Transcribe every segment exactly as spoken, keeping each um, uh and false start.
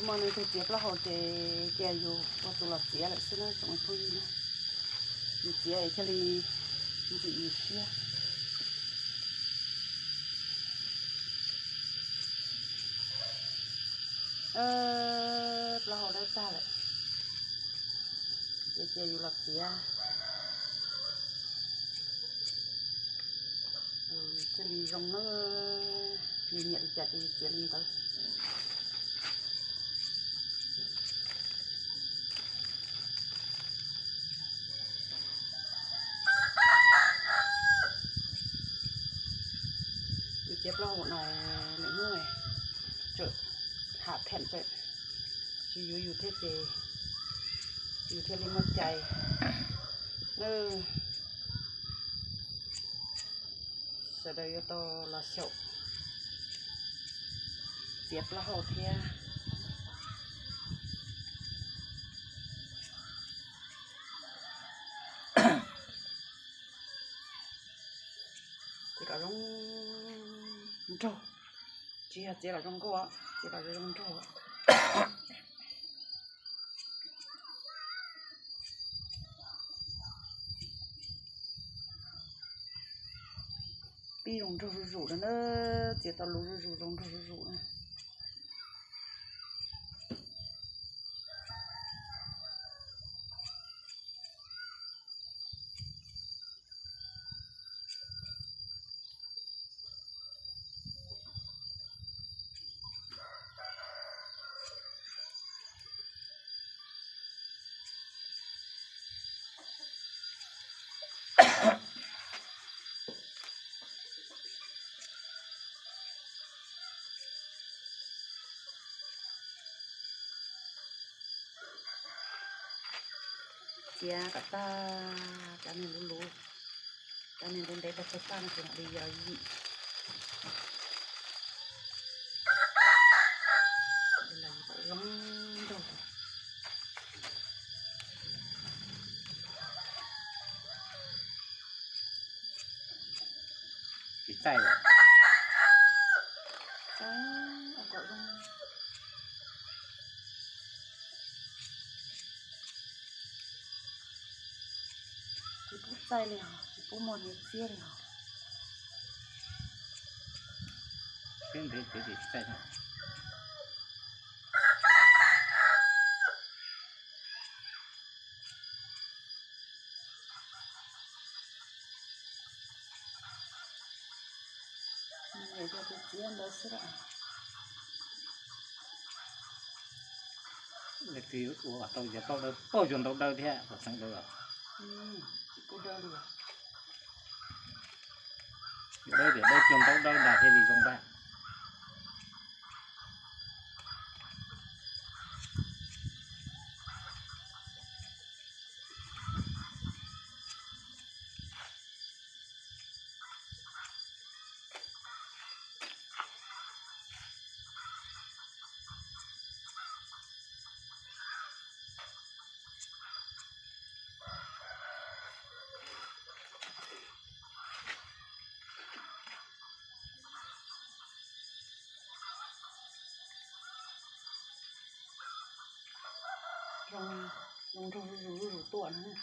ꞌPo ꞌnị ꞌchí ꞌchía ꞌplá hảư ꞌchí ꞌchí dú ꞌpọ ꞌchu lỏ ꞌchí lỏ ꞌsứ ꞌná, ꞌchí ꞌmí ꞌpứng ꞌnị ꞌná. ꞌChí ꞌchí ꞌchí ꞌlí, ꞌchí ꞌchí ꞌchí. Ơ, ꞌplá hảư đaư ꞌtá lỏ. ꞌChí ꞌchí dú lỏ ꞌchí. Ừ, ꞌchí ꞌlí dông ꞌnớ, ꞌnị ꞌnị ꞌchí ꞌchí ꞌchí ꞌlí ꞌtớ. ꞌChí ꞌchía ꞌplá hảư ꞌnị ꞌnị ꞌnớ. Chảu, hả phén chảu. ꞌChí dú dú ꞌtẹ ꞌchí, dú ꞌtẹ ꞌlí ꞌmá chaư. Ừ. Sau đaư dú ꞌtọ ꞌlạ sau. ꞌChí ꞌchía ꞌplá hảư ꞌtẹ. ꞌChí ꞌcọ dông ꞌnhó. ꞌChí ꞌchí ꞌcọ dông ꞌnhó. ꞌChí ꞌcọ dông ꞌnhó. ꞌPi dông ꞌnhó dú dú ꞌnớ, ꞌchí ꞌtọ ꞌlú dú dú dông ꞌnhó dú dú ꞌnớ. ꞌChí ꞌcọ ꞌtá, ꞌtá ꞌnị ꞌlú ꞌlú. ꞌTá ꞌnị ꞌlú đé báu ꞌcọ ꞌtá ꞌnị ꞌchí ꞌnị đi dú dú. Đi ꞌlạ dú dú. ꞌChí ꞌchái lỏ. Chả, ꞌcọ dông. ꞌChí ꞌpú ꞌchái ꞌlẹo, ꞌchí ꞌpú ꞌmuôn ꞌnị ꞌchí ꞌlẹo. ꞌChí ꞌnị ꞌchí ꞌchí ꞌchái lỏ. Người ta ꞌchí ꞌchí đaư ꞌsứ lỏ. Người ta ꞌcọ ꞌtau dú ꞌtau đaư, ꞌtau dú ꞌtau đaư ꞌtẹ, ꞌcọ săng đaư lỏ. Ừ, ꞌchí ꞌpú đaư lỏ. Đaư ꞌtẹ đaư dú ꞌtau đaư đa ꞌtẹ đi dông đa. Dông, dông ꞌnhó dú dú dú ꞌtọ ꞌnớ.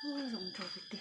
Ơ, dong ꞌchọ ꞌviạk ti.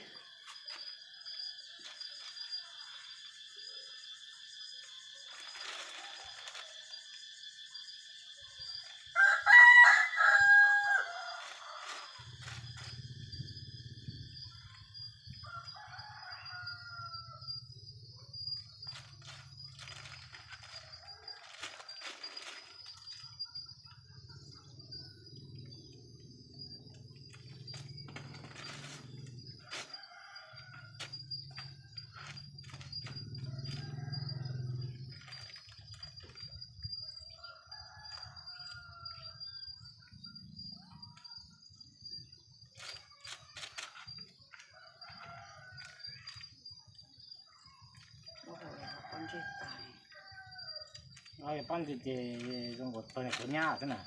Ôi, ꞌpắn ꞌchí ꞌchí dong ꞌcọ ꞌtoi ꞌnị ꞌcọ ꞌnhá thế nả.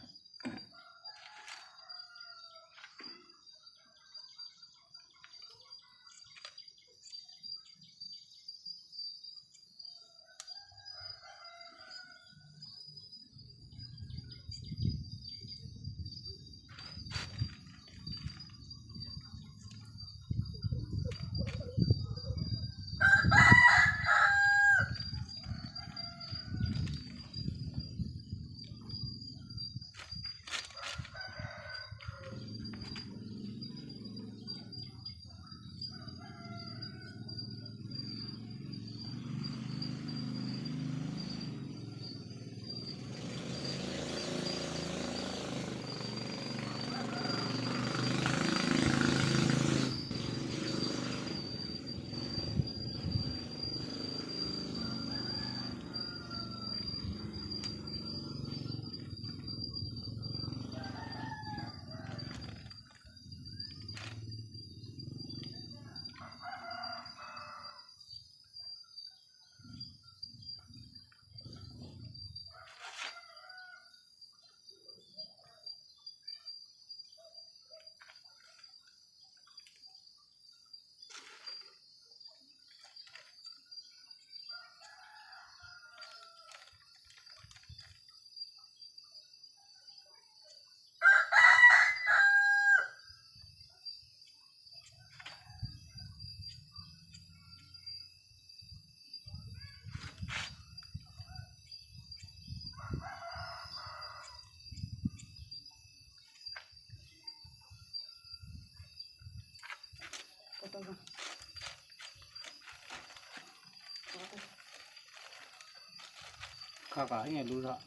Kha cả ꞌnị ꞌlụk ꞌhọt.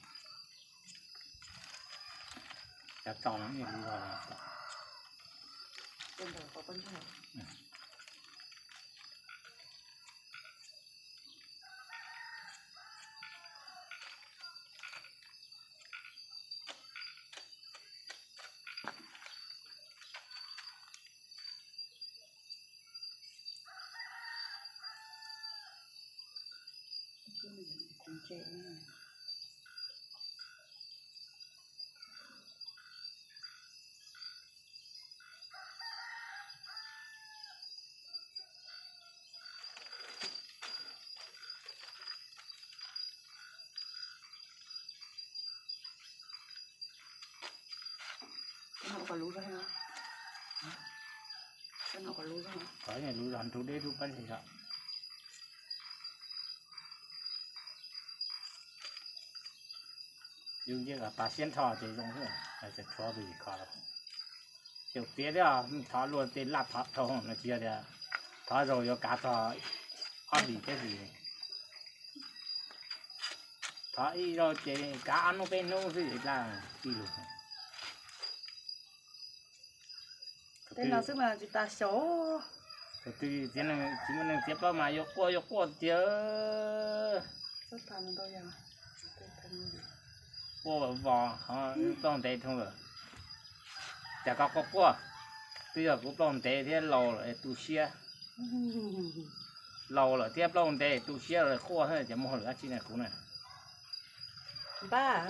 Chả chọn ꞌnị ꞌlụk ꞌhọt. Cái nào có lú ra hả? Cái nào có lú ra hả? Có nhà lú ra, thu đế thu bắn thì sao? Dùng chứ cả pa xiên thò thì dùng chứ. Là sẽ thò vì khó lắm. Kiểu tía đó, thò luôn thì lạp thò thò nó chia ra. Thò rồi vô cả thò. Có gì cái gì. Thọ ꞌí ꞌlụk ꞌchí cá ăn ꞌnụ pên ꞌnụ ꞌsứ ꞌlá ꞌchí ꞌlụk. Tên nó xứ mà chỉ ta số. Thứ tư, ꞌchí ꞌnưng, ꞌchí ꞌmá ꞌnưng tiếp ꞌló ꞌmá dú ꞌquá, dú ꞌquá ꞌchí. Sốt thăm tôi giờ. ꞋQuá bò, hả, ꞌlóng té thông rồi. Chả có ꞌquá ꞌquá. Tôi giờ cũng ꞌlóng té thế lâu rồi, tu sia. Lâu lỏ thiếp ꞌlóng té tu sia lỏ ꞌquá ꞌhứ chả ꞌmá lỏ ꞌchí ꞌnị ꞌcú ꞌnị. Ba.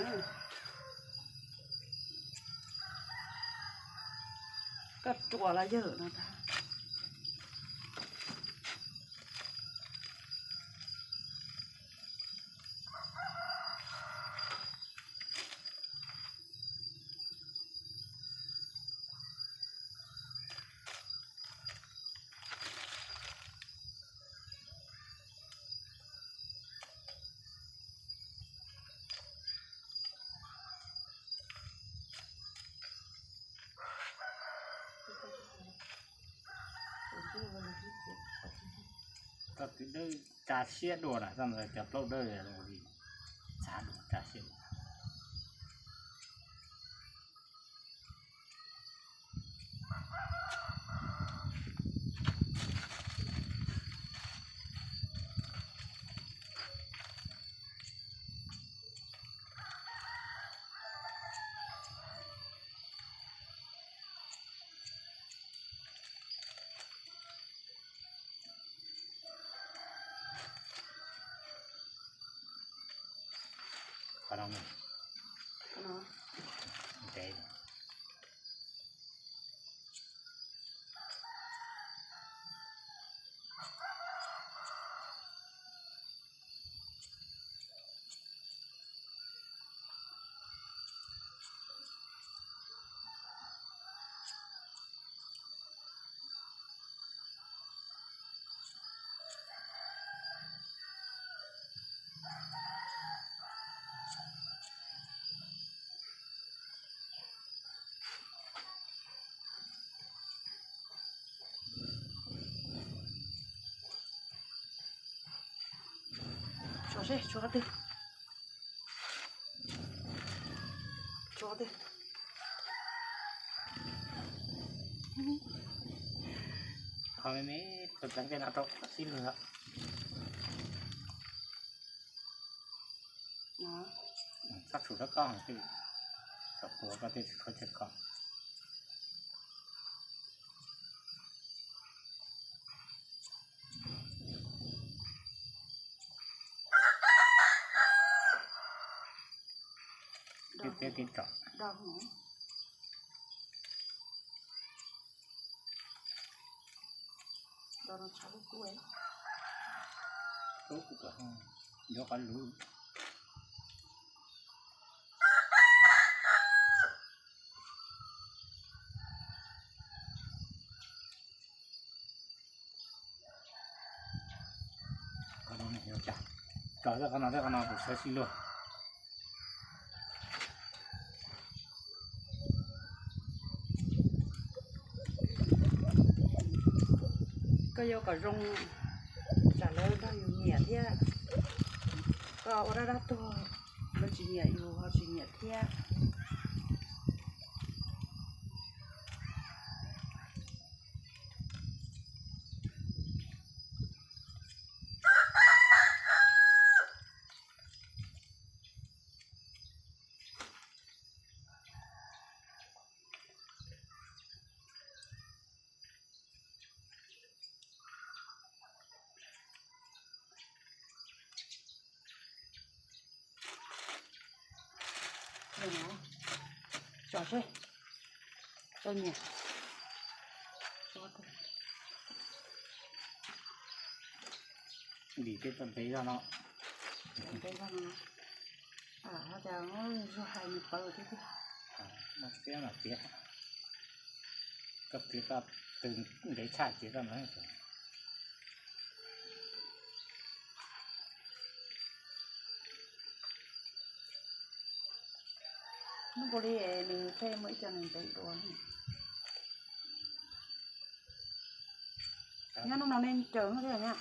Cắt trua lá dở nó ta. Đaư, cá siếc đuổi à, xong rồi chả plốc đaư rồi đi. Cá đuổi, cá siếc đuổi. Con không? Con không? Để. Chó chết, chó cắt đi. Chó cắt đi. Thôi mẹ, mẹ, tôi trắng cái nào tôi xin rồi. Đó. Sắp sửa các con thì cặp của con thì thôi chết con. Tiếp theo kín trọ. Đau hả? Đau nó cháu cuối. Tốt của con. Nhớ con lũ. Con nó này nó chả. Cho ra con nó, ra con nó cũng sớ xí luôn. Có vô có rung trả lời bao nhiêu nhẹ thiệt. Có ô đa đa tua. Nó chỉ nhẹ dù họ chỉ nhẹ thiệt. Cho chứ. Cho nhỉ. Cho tôi. Đi cái tâm thế ra nó. Tâm thế ra nó. À, nó chả có dù hai mươi tờ thế chứ. À, nó sẽ là tiết. Cấp tiết ta từng để xa tiết ra nó. Nó bố đi, nụ phê mới cho nụ tẩy đồ. Nhá, nó nên chớ nó thế nhá.